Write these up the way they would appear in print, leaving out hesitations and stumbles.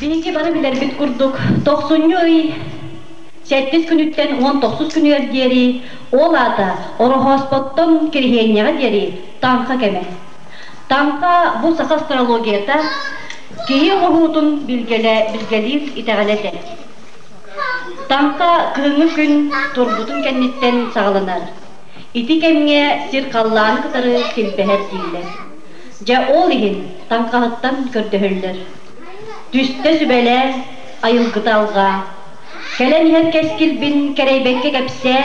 Биһиги бары билэрбит курдук, тохсунньу ый сэттис күнүттэн уон тохсус күнүгэр диэри, ол аата Ороһооспоттон Кириһиэнньэҕэ диэри таҥха кэмэ. Таҥха бу саха астрологията киһи оҥоһуутун билгэлэ, билгэлиир итэҕэлэ этэ. Таҥха кыһыҥҥы күн турбутун кэнниттэн саҕаланар. Ити кэмҥэ сир халлааны кытары силбэһэр дииллэр. Дьэ ол иһин таҥхаһыттан көрдөһөллөр. Түстэ сүбэлээ, айылгыта алҕаа. Кэлэн иһэр кэскилбин кэрэйбэккэ кэпсээ,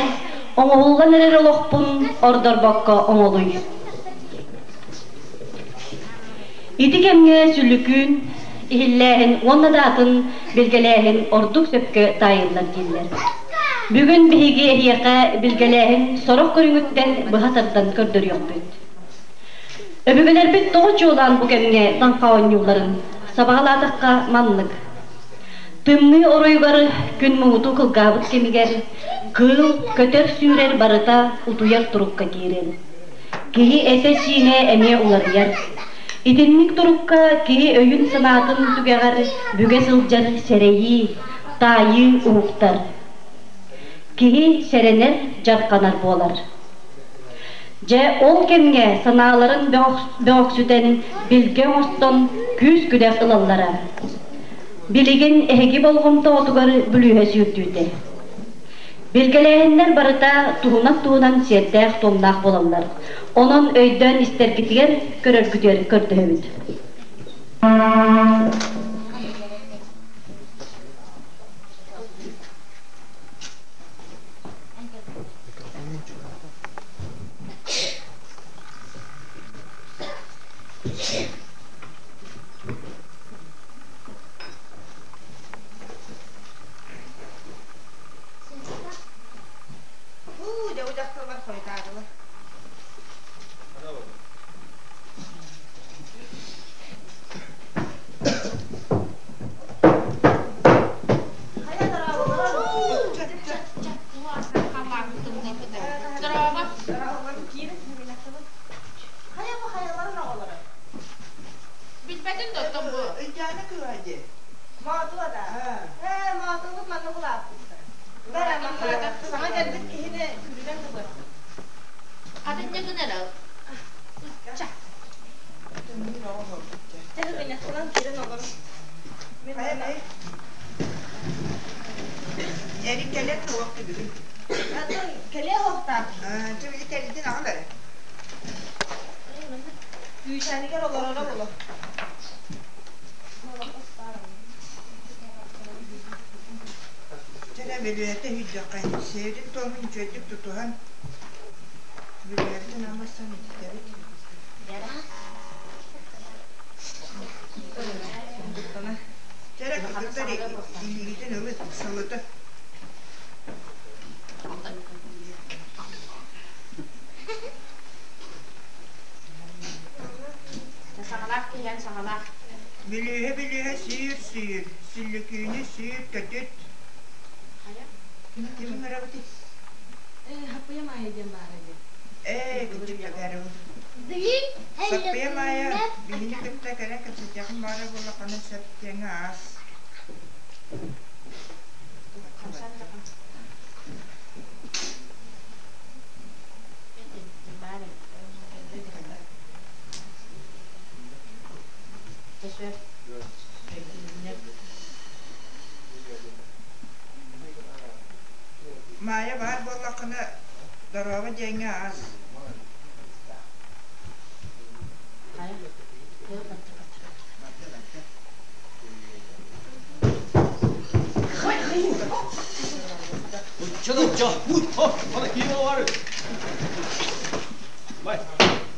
оҥоһуллан эрэр олохпун ордорбокко оҥолуй. Ити кэмҥэ сүллүкүүн, иһиллээһин уонна да атын билгэлээһин ордук сөпкө таайыллар дииллэр. Бүгүн биһиги эһиэхэ билгэлээһин сорох көрүҥүттэн быһа тардан көрдөрүөхпүт. Өбүгэлэрбит тоҕо чуолаан бу кэмҥэ таҥха оонньуулларын сабаҕалаатахха маннык. Тымныы оройугар күн муҥутуу кылгаабыт кэмигэр кыыл, көтөр-сүүрэр барыта утуйар турукка киирэр. Киһи этэ-сиинэ эмиэ уларыйар. Итинник турукка киһи өйүн-санаатын түгэҕэр бүгэ сылдьар сэрэйии, таайыы уһуктар. Киһи сэрэнэр, дьарханар буолар. Дьэ, ол кэмҥэ санааларын бөҕөхсүтэн, билгэ оҥостон күүс-күдэх ылаллара. Билигин эһиги болҕомтоҕутугар бүлүүһэ сүүрдүүтэ. Билгэлээһиннэр барыта туһунан-туһунан сиэрдээх-туомнаах буолаллар. Онон өйдөөн истэргитигэр, көрөргүтүгэр көрдөһөбүт. Уу, дьэ, дьахталлар хойутаатылар. Хайа дорооболорун? Дорообо. Хайа бу хайаларын оҕолоро? Билбэтин да оттон бу. Ыйдаана кыыһа дии. Моотула да? Ээ, Моотулбут манна улааппыттар. Бара манна саҥа кэлбит киһини күлүнэн кыбыаттым. Хатынньа гынар ол. Ча. Чэ, гынньахтанан киирэн олорун. Мин Эрик кэлэ туох бүгүн? Атын кэлиэ оһохтоох. Чэ, били кэлбитин аҕал эрэ. Үүтээнигэр олороро буолуо. Чэ эрэ бөлүөтэ үүйдэххэ, сиэрин-туомун үчүгэйдик тутуһан, бүлүөтүн аммастан ититэбит. Чэ эрэ кыргыттар илиигитин ылын, сылыта. Саҥалаах киһиэн саҥалаах. Бүлүүһэ-бүлүүһэ сүүр-сүүр, сүллүкүүнү сүүр көтүт. Ким ыҥырабытый? Хаппыйа Маайа диэн баара дии. Ээ, кырдьык табаарыбын. Саппыйа Маайа биһини кытта кэлэн кэпсэтиэххин баара буоллаххына сөп диэҥҥэ аас. Маайа баар буоллаххына дорообо диэҥҥэ аас.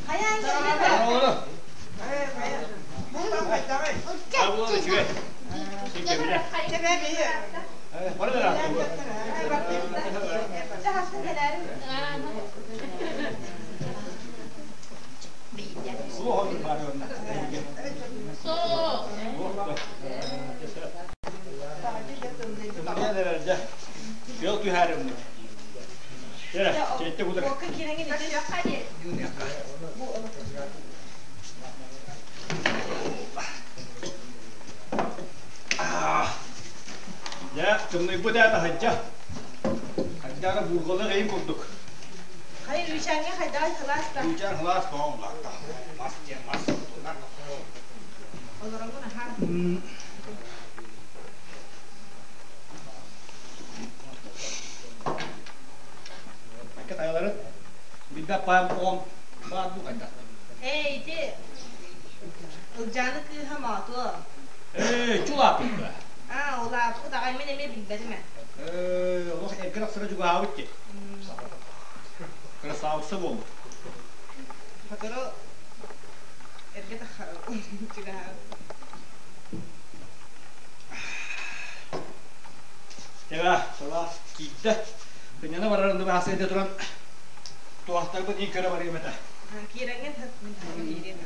Хайаан кэлбит? Ээ, хайа. Бултан хайдаҕый? Чэ, бээ, биһи. Чэ, хастын кэлээрин. Суох. Уокка киирэҥин ити. Тымныйбыт ээ таһырдьа. Хайдара буурҕалыах эйин курдук. Хайа Үүчээҥҥэ хайдаҕай сылаас да? Үүчээн сылаас тоҕо улаатта. Мас диэн мас тунар. Олороҥҥун аһаан. Акка тайаларын билбэт паам оҕом баар дуу хайдах? Ээ ити Ылдьааны кыыһа Моотуо. Ээ, чулааппыт Аа, улааппыт аҕай мин эмиэ билбэтим ээ. Ээ, олох эргэ тахсара дьугаабыт дии. Красавица буолбут. Сотору эргэ тахсара чугаһаабыт. Тэбэ, сылаас киирдэ. Кынньана барарын да бааса эрдэ туран туохтарбын иин көрө барыам этэ. Киирэҥҥин мин киириэм.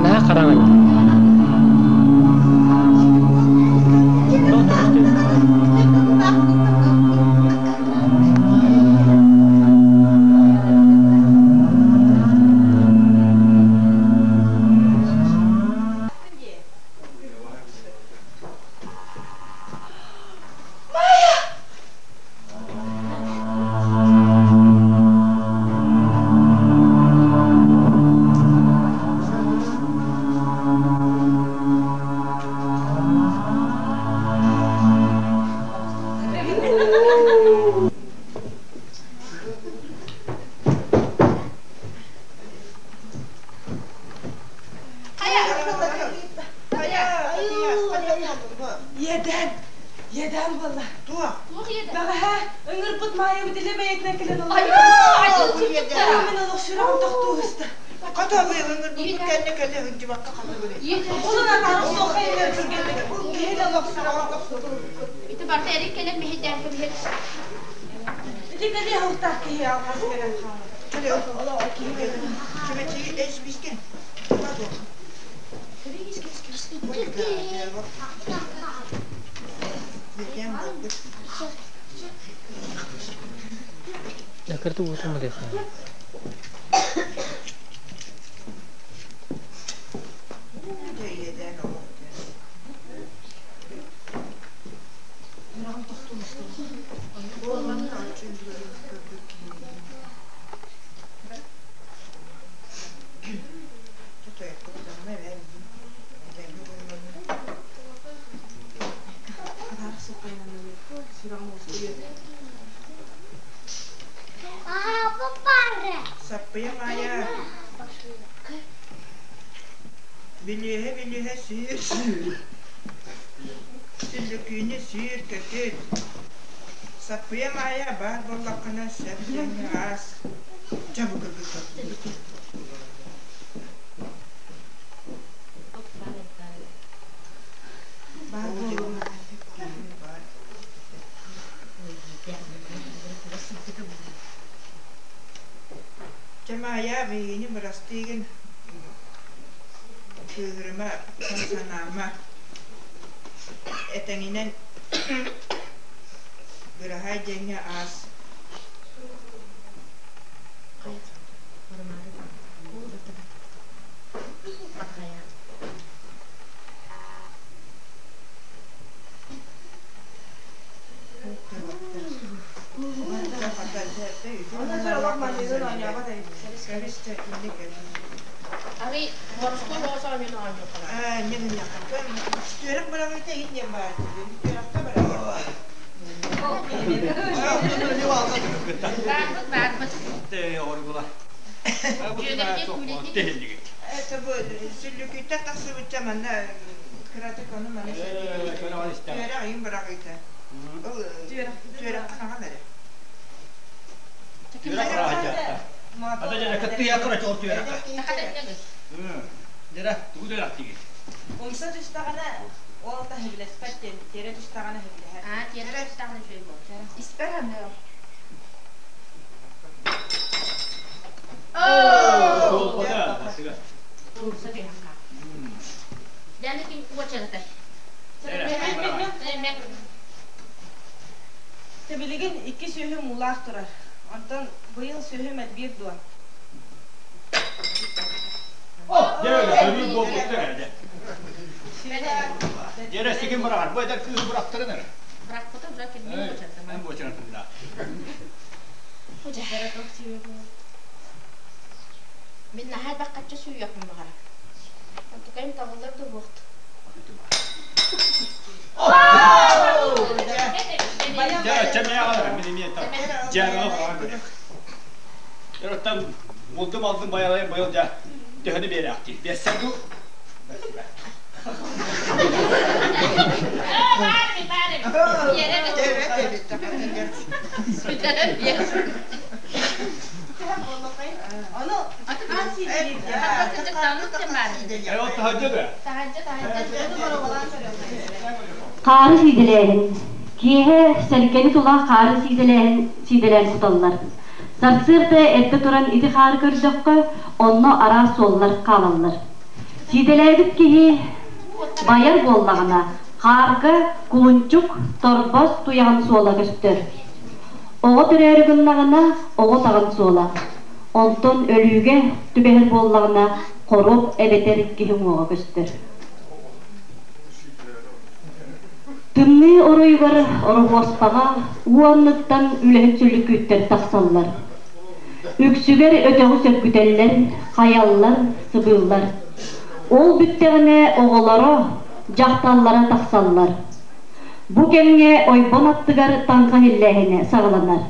Наһаа хараҥа. Майя! Хайа! Хайа, Татьяс, хайа буоллуҥ бу? Иэдээн! Иэдээн буолла. Туох? Туох иэдэ? Бэҕэһээ ыҥырбыт Маайабыт илэ бэйэтинэн кэлэн олорор. Айуу! Айыы Иэдээн. Мин олох сүрэҕим тохтуу сыста. Хата ыҥырбыппыт кэннэ кэлэ сылдьыбакка хатыбырый. Улун атаары суохха иҥэр түргэнник киһини олох сүрэҕим тохтуу. Ити барыта эрик кэлэн мэһэйдээн кэбиһэр. Ити кэлиэ оһохтоох киһи алҕас кэлэн хаалар. Кэлэ чүмэчиги эспискин. Закрытый уутун Сүрэҕим тохтуу сыста. Атаары суохха сүрэҕим уоскуйуо. Саппыйа Маайа, бүлүүһэ-бүлүүһэ сүүр сүллүкүүнү сүүр көтүт. Саппыйа Маайа баар буоллаххына сөп диэҥҥэ аас. Дьэ бу кыргыттар Баар буолуоҥ. Баар. Чэ Маайа, биһигини бырастыы гын, кыыһырыма, санаама. Этэҥинэн быраһаай диэҥҥэ аас. Онно олох манныгын оонньообот эбит. Арый морской оҕо Ээ, инньэ гыннахха. Түөрэх быраҕыыта иһин диэн баар. Түөрэххэ быраҕыа. Баарбыт, баарбыт. Это бу сүллүкүттэн тахсыбычча манна кыратык ону маны түөрэх иһин быраҕыыта. Ол түөрэххин аҕал эрэ. Умса түстэҕинэ ол та сөбүлэспэт диэн, тиэрэ түстэҕинэ сөбүлэһэр. Аа, тиэрэ түстэҕинэ үчүгэй буолар. Испэр аныам. Умса түһэн хаал. Дьэ, ким уочарата? Тэ билигин икки сүөһүм уулаах турар. Онтон быйыл сүөһүм элбиир дуо? Дьэ, сигин быраҕар. Бу эдэр кыыһы бырахтарын эрэ. Бырахпыта уже ким уочарата. Мен буочаратым да. Мин наһаа элбэх хачча сүүйүөхпүн баҕарам. Онтукайым табыллар да буохт. Дьэ, чэмэҕэ мин эмиэ дьээҕэ хаан Оттон булдум алдым байалайым быйыл дьэ төһөнү биэрээхтии. Биэссэ дуу? Ону Хаары сиидэлээһин. Киэһэ сэргэни тула хаары сиидэлээһин сиидэлээн куталлар. Сарсыарда эрдэ туран ити хаары көрдөххө, онно араас суоллар хаалаллар. Сиидэлээбит киһи байар буоллаҕына, хаарга кулунчук, торбос туйаҕын суола көстөр. Оҕо төрөөрү гыннаҕына, оҕо таҕын суола. Онтон өлүүгэ түбэһэр буоллаҕына, хоруоп эбэтэр киһи уҥуоҕа көстөр. Тымныы оройугар Ороһуоспаҕа уу анныттан үлэһит сүллүкүүттэр тахсаллар. Үксүгэр өтөҕү сөргүтэллэр, хайаллар, сыбыыллар. Ол бүттэҕинэ оҕолоро, дьахталлара тахсаллар. Бу кэмҥэ ойбон аттыгар таҥха иһиллээһинэ саҕаланар.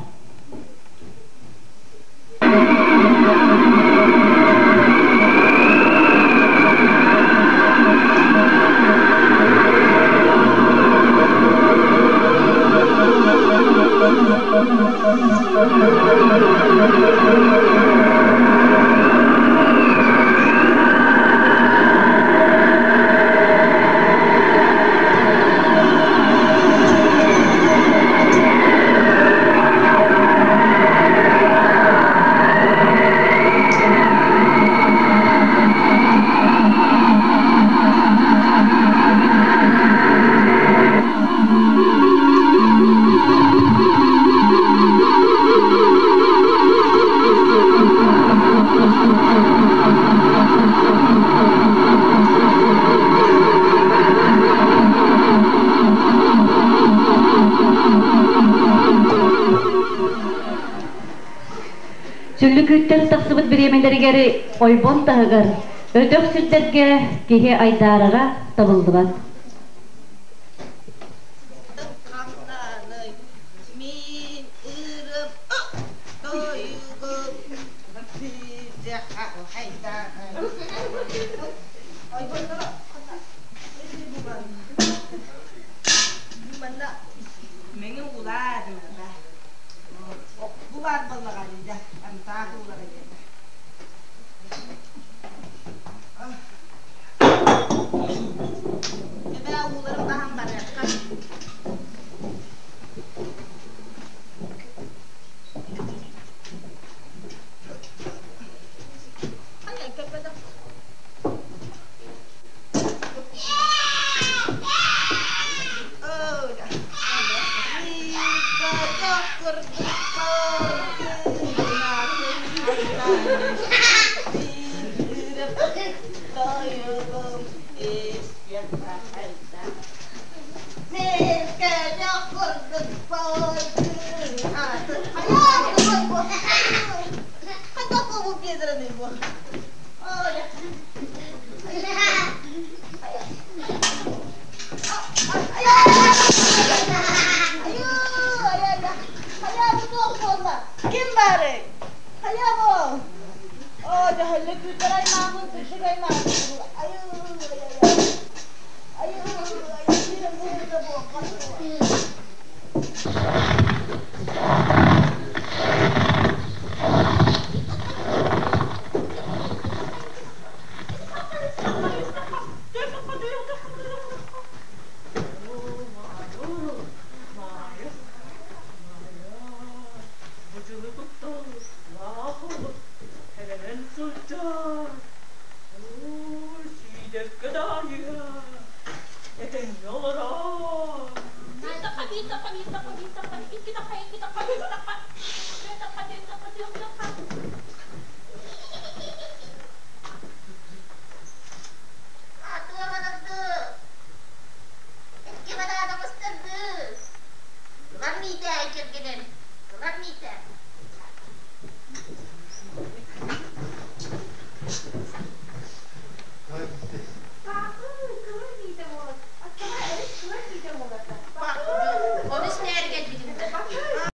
Сүллүкүүттэн тахсыбыт бириэмэлэригэр ойбон таһыгар өтөх сирдэргэ киһи айдаарара табыллыбат. Мин ырым тойугум Мэҥэ уулаа дымата. Бу баар буоллаҕа дии амтаах уулара диэтэ. Эбээ ууларын баһан барыахха. Хайа кэппэтэх. Этэҥҥэ олороор. Икки банааны мустардыы. Ылар Миитээ кэргэнин. Ылар Миитээ.